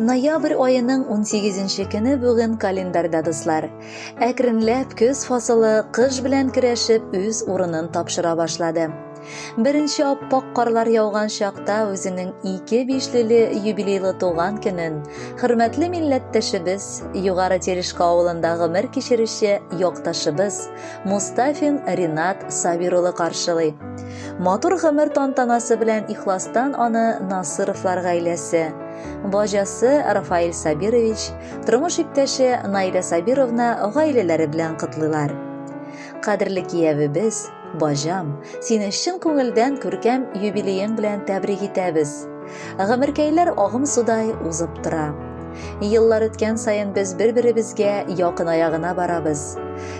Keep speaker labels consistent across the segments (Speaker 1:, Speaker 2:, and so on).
Speaker 1: Ноябрь аеның 18 көне бүген календарьда, дуслар. Әкренләп көз фасылы кыш белән көрәшеп үз урынын тапшыра башлады. Беренче аппак карлар яуган чакта үзенең ике бишлеле юбилейлы туган көнен хөрмәтле милләттәшебез, Югары Терешка авылында гомер кичерүче якташыбыз Мустафин Ринат Сабир улы каршылый. Матур гомер тантанасы белән ихластан аны Насыровлар гаиләсе, баҗасы Рафаэль Сабирович, тормыш иптәше Наилә Сабировна гаиләләре белән котлыйлар. Кадерле киявебез, баҗам, сине чын күңелдән күркәм юбилеең белән тәбрик итәбез. Гомеркәйләр агым судай узып тора. Еллар үткән саен без бер-беребезгә якыная гына барабыз.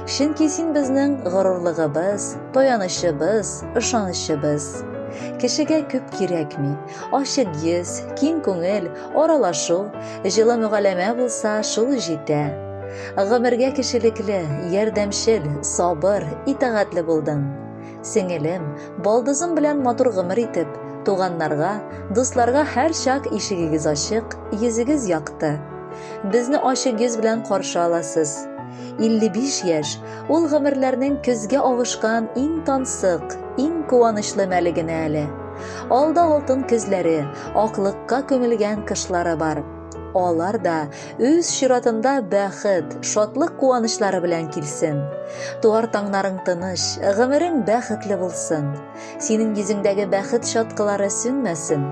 Speaker 1: Чөнки син безнең горурлыгыбыз, таянычыбыз, ышанычыбыз. Кешегә күп кирәкми. Ачык йөз, киң күңел, аралашу, җылы мөгаләмә булса, шул җитә. Гомергә кешелекле, ярдәмчел, сабыр, итагатьле булдың. Сеңелем, балдызым белән матур гомер итеп, туганнарга, дусларга һәрчак ишегегез ачык, йөзегез якты. Безне ачык йөз белән каршы аласыз. 55 яшь, ул гомерләрнең көзгә авышкан иң тансык, иң куанычлы мәле генә әле. Алда алтын көзләре, аклыкка күмелгән кышлары бар. Алар да үз чиратында бәхет, шатлык куанычлары белән килсен. Туар таңнарың тыныч, гомерең бәхетле булсын. Синең йөзеңдәге бәхет чаткылары сүнмәсен.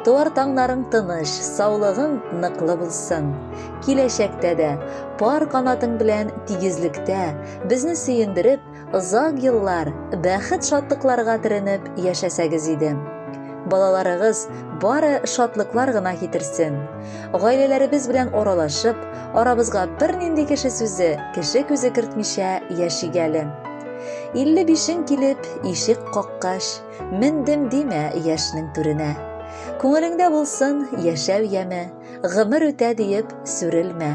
Speaker 1: Туар таңнарың тыныч, саулыгың ныклы булсын. Киләчәктә дә пар канатың белән тигезлектә безне сөендереп, Озак еллар бәхет-шатлыкларга төренеп яшәсәгез иде. Балаларыгыз бары шатлыклар гына китерсен. Гаиләләребез белән аралашып, арабызга бернинди кеше сүзе, кеше күзе кертмичә яшик әле. 55-ең килеп, ишек каккач, мендем димә яшьнең түренә. Күңелеңдә булсын яшәү яме, Гомер үтә диеп сүрелмә.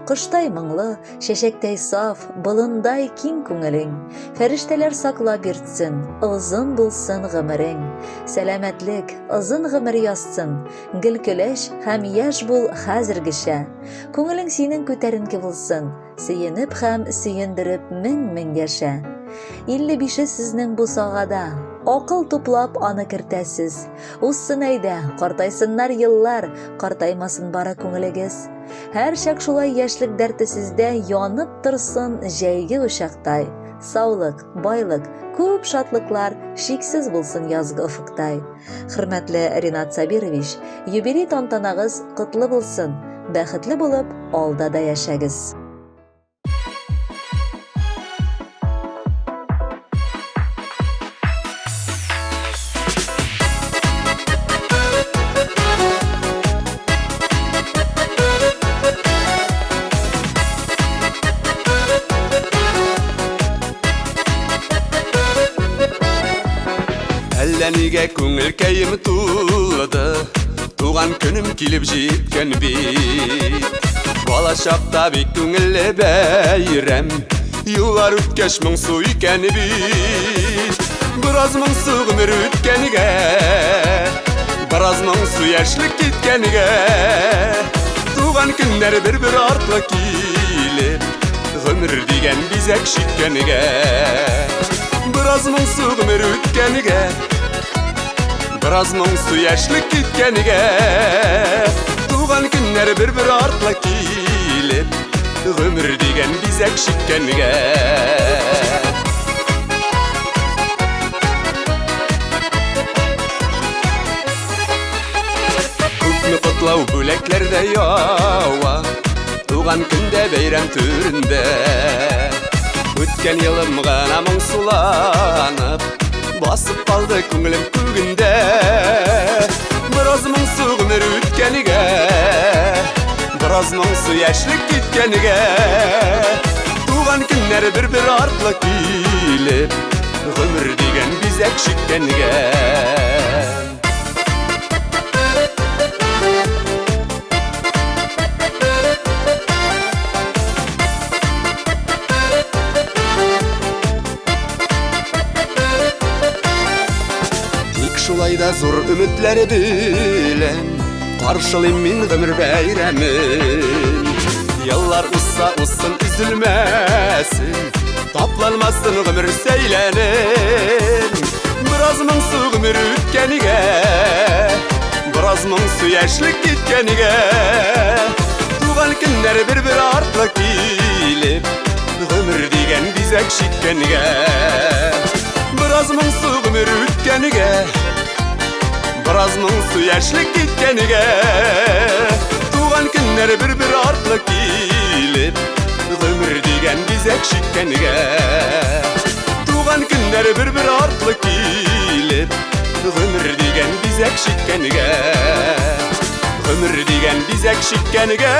Speaker 1: Коштай моңлы, чәчәктәй саф, болындай киң күңелең. Фәрештәләр саклап йөртсен, озын булсын гомерең. Сәламәтлек, озын гомер язсын, гел көләч һәм яшь бул хәзергечә. Күңелең синең күтәренке булсын, Сөенеп һәм сөендереп мең-мең яшә. 55-е сезнең бусагада, акыл туплап аны кертәсез. Узсын әйдә, картайсыннар еллар, картаймасын бары күңелегез. Һәрчак шулай яшьлек дәрте сездә янып торсын җәйге учактай. Саулык, байлык, күп шатлыклар шиксез булсын язгы офыктай. Хөрмәтле Ринат Сабирович, юбилей тантанагыз котлы булсын! Бәхетле булып, алда да яшәгез!
Speaker 2: Әллә нигә күңелкәем тулды, Туган көнем килеп җиткән бит. Бала чакта бик күңелле бәйрәм, Юллар үткәч моңсу икән бит. Бераз моңсу гомер үткәнгә, Бераз моңсу яшьлек киткәнгә, Туган көннәр бер-бер артлы килеп, Гомер дигән бизәк чиккәнгә. Бераз моңсу гомер үткәнгә, Бераз моңсу яшьлек киткәнгә, Туган көннәр бер-бер артлы килеп, Гомер дигән бизәк чиккәнгә. Күпме котлау бүләкләр дә ява, Туган көндә бәйрәм түрендә. Үткән елым гына моңсуланып, Басып калды күңелем күгендә. Бераз моңсу гомер үткәнгә, Бераз моңсу яшьлек киткәнгә, Туган көннәр бер-бер артлы килеп, Гомер дигән бизәк чиккәнгә. Тик шулай да зур өметләр белән Каршылыйм мин гомер бәйрәмен. Еллар узса узсын, өзелмәсен, тапланмасын гомер сәйләнен. Бераз моңсу гомер үткәнигә, бераз моңсу яшьлек киткәнигә. Туган көннәр бер-бер артлы килеп, гомер дигән бизәк чиккәнгә. Бераз моңсу гомер үткәнигә, бераз моңсу яшьлек киткәнигә. Туган көннәр бер-бер артлы килеп, гомер дигән бизәк чиккәнгә. Туган көннәр бер-бер артлы килеп, гомер дигән бизәк чиккәнгә. Гомер дигән бизәк чиккәнгә.